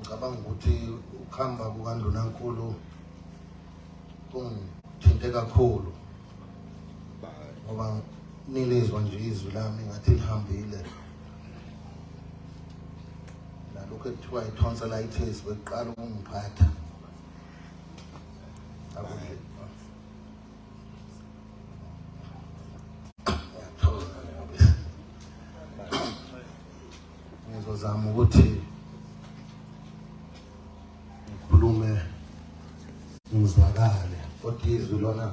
Ngicabanga ukuthi ukuhamba kukaNdunankulu kungithinte kakhulu ngoba nilizwa nje izwi lami ngathi lihambile nalokhu ekuthiwa i-tonsillitis bekuqala ukungiphatha. Ngizozama ukuthi ngikhulume ngizwakale, kodwa izwi lona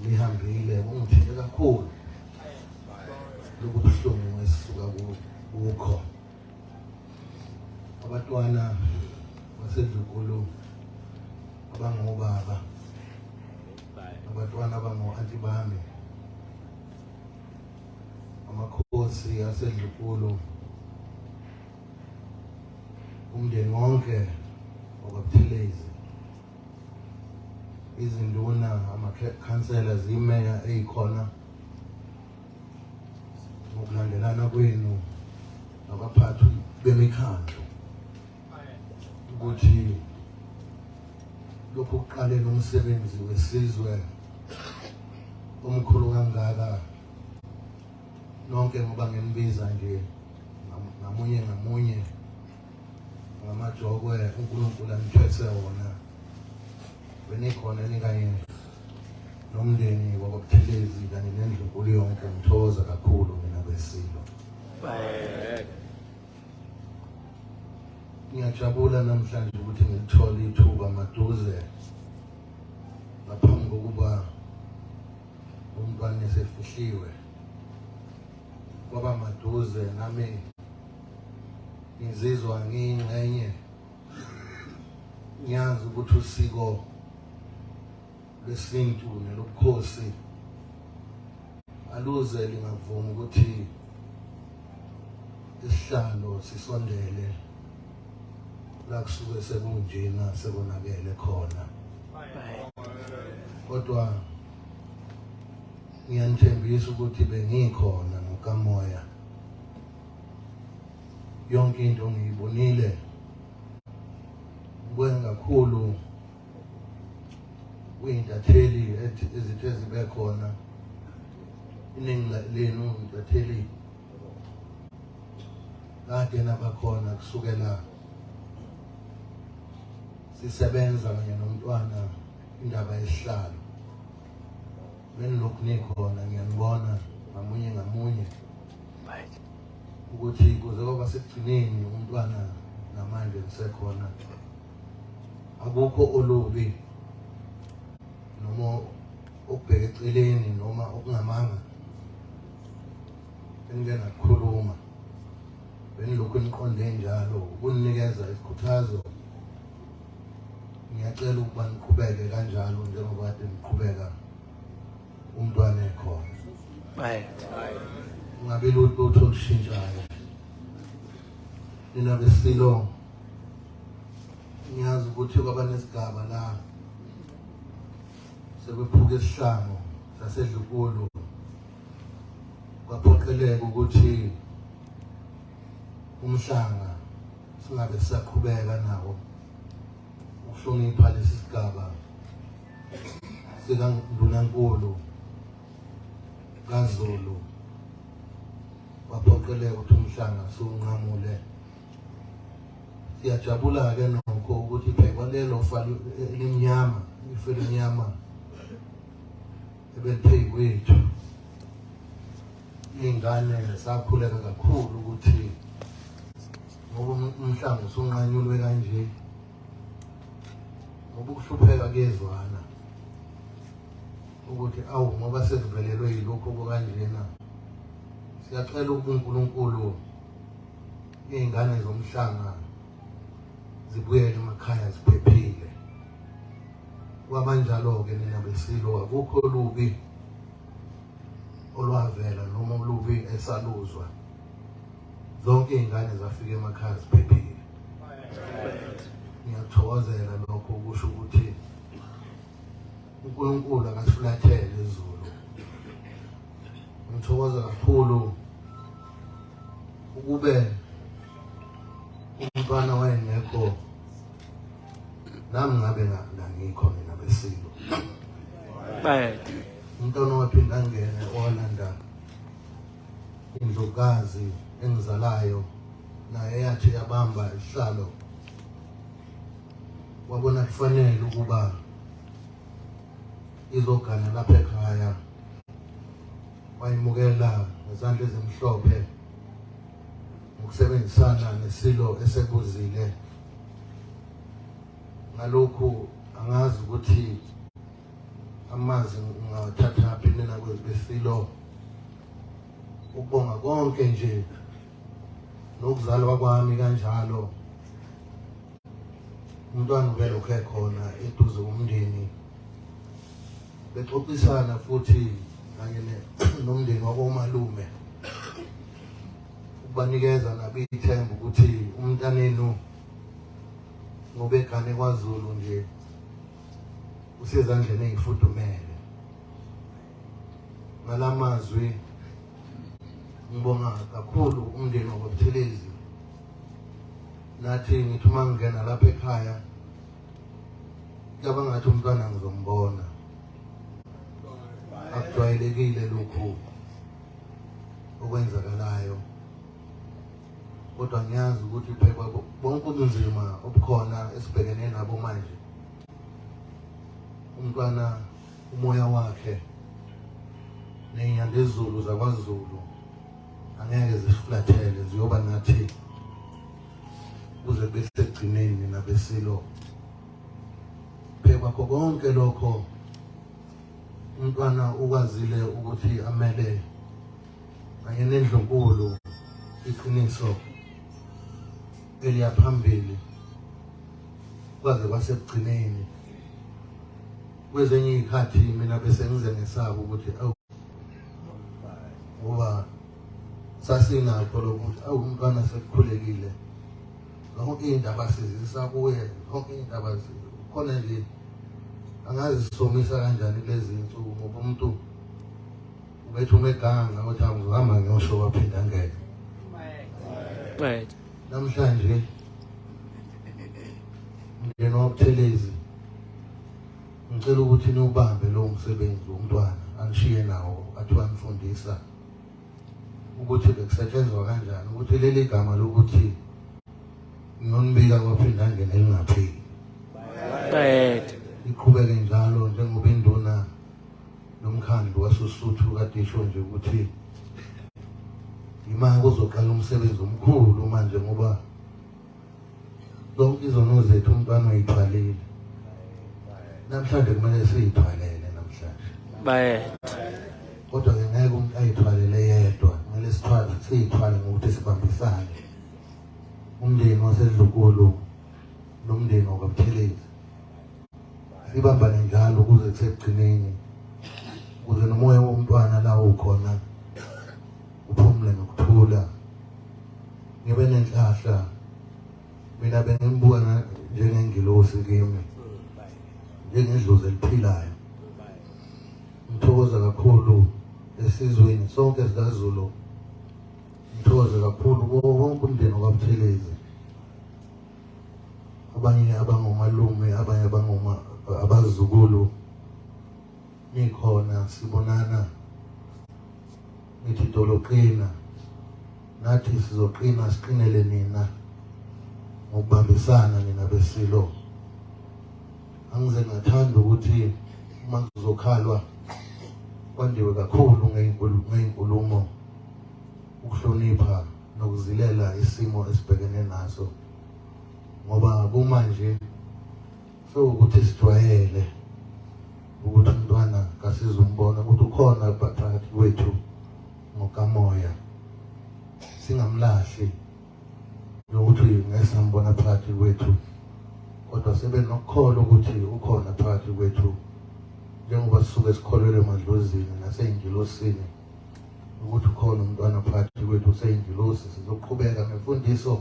lihambile. Kungithinte kakhulu lokubuhlungu esisuka kukho. Abatwana baseDlukulu abangobaba, abatwana abango-anti bami, amakhosi aseDlukulu, umndeni wonke wakwaButhelezi, izinduna, amakhansela, zimeya eyikhona ngokulandelana kwenu nabaphathi bemikhandlu, ukuthi lokhu kuqaleni umsebenzi wesizwe omkhulu kangaka nonke, ngoba nginibiza nje ngamunye ngamunye ngamajokwe uNkulunkulu anithwese wona, benikhona nikanye nomndeni wakwaButhelezi kanye nendlunkulu yonke. Ngithokoza kakhulu mina beSilo. Ngiyajabula namhlanje ukuthi ngilithole ithuba maduze ngaphambi kokuba umntwana esefihliwe, kwaba maduze nami ngizizwa ngiyingxenye. Ngiyazi ukuthi usiko lwesintu nelobukhosi aluze lingavumi ukuthi isihlalo sisondele la kusuke sekunjena sekonakele khona, kodwa ngiyanithembisa ukuthi bengikhona ngokamoya, yonke into ngiyibonile. Ngibonge kakhulu kuyintatheli ezithe zibe khona, iningi lenu intatheli kade nabakhona kusukela sisebenza kanye nomntwana indaba yesihlalo, benilokhu nikhona. Ngiyanibona ngamunye ngamunye ukuthi kuze kwaba sekugcineni umntwana namanje nisekhona. Akukho olubi noma okubheka eceleni noma okungamanga enike nakukhuluma, benilokhu niqonde njalo ukunikeza isikhuthazo. Ngiyacela ukuba niqhubeke kanjalo njengoba kade niqhubeka umntwana ekhona. Ungabi lutho olushintshayo nina beSilo. Ngiyazi ukuthi kwaba nesigaba la sekwephuka isihlangu sasedlukulu, kwaphoqeleka ukuthi umhlanga singabe sisaqhubeka nawo ukuhlonipha lesi sigaba sikaNdunankulu kaZulu. Kwaphoqeleka ukuthi umhlanga siwunqamule. Siyajabula-ke nokho ukuthi phekwa lelo fa elimnyama, ifu elimnyama ebeliphezu kwethu. Iy'ngane sakhuleka kakhulu ukuthi ngoba umhlanga usunqanyulwe kanje, ngoba ukuhlupheka kuyezwana ukuthi awu, ngoba sekuvelelwe yilokhu okukanjena, siyacela ukuba uNkulunkulu iy'ngane zomhlanga zibuyele emakhaya ziphephile. Kwabanjalo-ke nina beSilo, akukho lubi olwavela noma olubi esaluzwa, zonke iy'ngane zafika emakhaya ziphephile. Ngiyakuthokozela lokho, kusho ukuthi uNkulunkulu akasifulathele izulu. Ngithokoza kakhulu ukube Umntwana wayengekho nami ngabe ngangikho mina besilo. Bayede. Umntwana waphinda angene owalanda indlovukazi engizalayo naye yathi yabamba isihlalo wabona kufanele ukuba izogana lapha ekhaya wayimukela ngezandla ezimhlophe ngokusebenzisana nesilo esebuzile ngalokhu angazi ukuthi amazi ngawathathaphi nina kwesilo ukubonga konke nje nokuzalwa kwami kanjalo umntwana ubelokhu ekhona eduze komndeni bexoxisana futhi kanye nomndeni wakomalume ukubanikeza nabo ithemba ukuthi umntanenu ngoba egane kwaZulu nje usezandleni ey'fudumele. Ngalamazwi ngibonga kakhulu umndeni wakwaButhelezi. Nathi ngithi uma ngingena lapha ekhaya kuyaba ngathi umntwana ngizombona. Akujwayelekile lokhu okwenzakalayo. Kodwa ngiyazi ukuthi phekwa bonke ubunzima obukhona esibhekene nabo manje umntwana umoya wakhe ney'nyandezulu zakwaZulu angeke zisiflathele ziyoba nathi kuze kube sekugcineni nabesilo phekwakho konke lokho umntwana ukwazile ukuthi amele kanye nendlunkulu iqiniso eliya phambili kwaze kwasekugcineni kwezinye iy'khathi mina bese ngize ngesaba ukuthi awu ngoba sasinakho lokuthi awu umntwana sekukhulekile zonke iy'ndaba sizisa kuye zonke iy'ndaba khona nje angazi sisomisa kanjani kulezi nsuku ngoba umuntu ubethi uma eganga ukuthi angizohamba ngiyosho waphinda angene right namhlanje mndeni waButhelezi ngicela ukuthi niwubambe lowo msebenzi womntwana anishiye nawo athi wanifundisa ukuthi bekusetshenzwa kanjani ukuthi leli gama lokuthi ngiyonibika kwaphinda angene lingapheli Bayede. Iqhubeke njalo njengoba induna nomkhandlu wasoSuthu kade isho nje ukuthi ima kuzoqala umsebenzi omkhulu manje ngoba zonke izono zethu umntwana uyithwalile namhlanje kumele siyithwalele namhlanje Bayede. Kodwa ke ngeke umuntu ayithwalele yedwa kumele sithwale siyithwale ngokuthi sibambisane umndeni waseDlukulu nomndeni wakwaButhelezi sibambane njalo kuze kusekugcineni ukuze nomoya womntwana la ukhona uphumule ngokuthula ngibe nenhlahla mina bengimbuka njengengilosi kimi njengedlozi eliphilayo ngithokoza kakhulu esizweni sonke sikaZulu ngithokoze kakhulu kuwo wonke umndeni wakwaButhelezi abanye abangomalume abanye abangoma abazukulu nikhona sibonana ngithi doloqina nathi sizoqina siqinele nina ngokubambisana nina besilo angize ngathanda ukuthi uma kuzokhalwa kwandiwe kakhulu ngey'nkulumo ukuhlonipha nokuzilela isimo esibhekene naso ngoba kumanje sewukuthi sijwayele ukuthi umntwana kasizumbona ukuthi ukhona phakathi kwethu ngokamoya singamlahli nokuthi ngeke sambona phakathi kwethu kodwa sibe nokukholwa ukuthi ukhona phakathi kwethu njengoba sisuke sikholelwe emadlozini nasey'ngilosini ukuthi ukhona umntwana phakathi kwethu useyingilosi sizoqhubeka ngemfundiso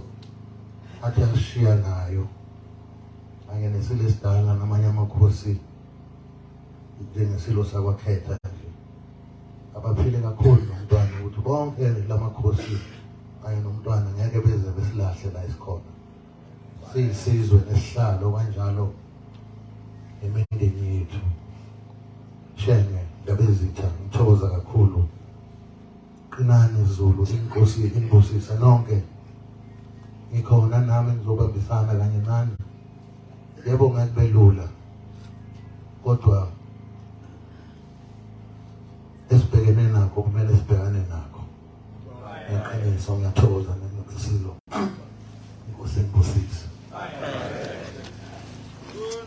athi asishiya nayo kanye nesilo esidala namanye amakhosi njengesilo sakwakhetha nje abaphile kakhulu nomntwana ukuthi bonke lamakhosi kanye nomntwana ngeke beze besilahle la esikhona. Siyisizwe nesihlalo kanjalo nemindeni yethu. Shenge Ndabezitha, ngithokoza kakhulu. Qinani Zulu, inkosi inibusise nonke. Ngikhona nami ngizobambisana kanye nani. Yebo ngeke belula. Kodwa esibhekene nakho kumele sibhekane nakho. Ngeqiniso ngiyathokoza ngeSilo. Inkosi inibusise.